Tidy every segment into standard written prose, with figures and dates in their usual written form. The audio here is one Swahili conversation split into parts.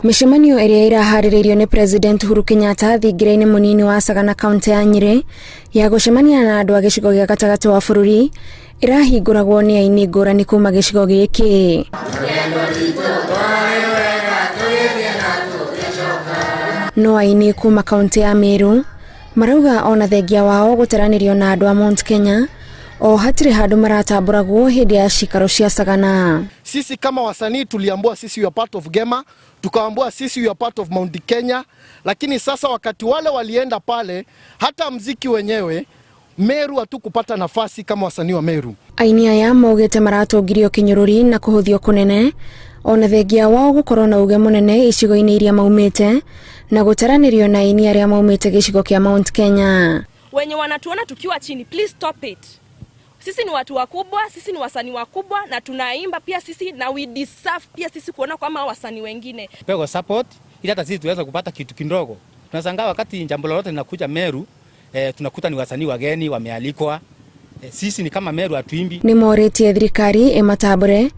Mĩcemanio ĩrĩa ĩraharĩrĩirio nĩ President Uhuru Kenyatta thingira-inĩ mũnini wa Sagana, kaunti ya Nyĩrĩ, ya gũcemania na andũ a gĩcigo gĩa gatagatĩ wa bũrũri, ĩrahingũragwo nĩ aini ngũrani kuma gĩcigo gĩkĩ. No aini kuma kaunti ya Meru marauga ona thengia wao gũtaranĩrio na andũ a Mount Kenya, o hatirĩ handũ maratambũragwo hĩndĩ ya cikaro cia Sagana. Sisi kama wasanii tuliambiwa sisi we are part of Gema, tukaambiwa sisi we are part of Mount Kenya, lakini sasa wakati wale walienda pale, hata mziki wenyewe Meru hatukupata nafasi kama wasanii wa Meru. Aini aya maugĩte maratũngirio kĩnyũrũri na kũhũthio kũnene, ona thengia wao gũkorwo na uge mũnene icigo-inĩ iria maumĩte na gũtaranĩrio na aini arĩa maumĩte gĩcigo kĩa Mount Kenya. Wenye wanatuona tukiwa chini, please stop it. Sisi ni watu wakubwa, sisi ni wasanii wakubwa na tunaimba pia sisi, na we deserve pia sisi kuona kama wasanii wengine. Pewa support ili hata sisi tuweze kupata kitu kidogo. Tunashangaa wakati jambo lolote linakuja Meru, tunakuta ni wasanii wageni wamealikwa. Sisi ni kama Meru hatuimbi. Nĩ morĩtie thirikari ĩmatambũre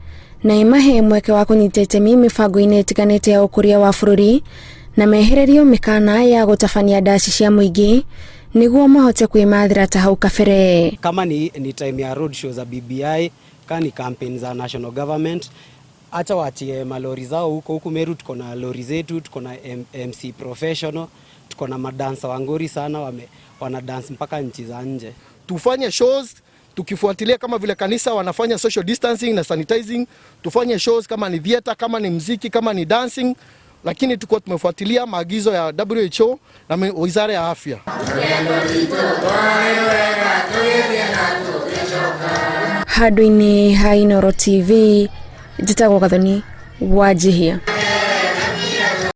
na ĩmahe mweke wa kũnyita itemi mĩbango-inĩ ĩtiganĩte ya ũkũria wa bũrũri, na mehererio mĩkana ya gũtabania ndaci cia mũingĩ nĩguo mahote kwĩmathĩra ta hau kabere. Kama ni time ya road show za BBI, kama ni campaign za national government, acha waachie malori zao huko huku. Meru tuko na lori zetu, tuko na MC professional, tuko na madansa wangori sana, wana dance mpaka nchi za nje. Tufanye shows tukifuatilia kama vile kanisa wanafanya social distancing na sanitizing, tufanye shows kama ni theater, kama ni mziki, kama ni dancing, lakini tuko tumefuatilia maagizo ya WHO na Wizara ya Afya. Handũ-inĩ ha Inooro TV, njĩtagwo Gathoni Wanjihia.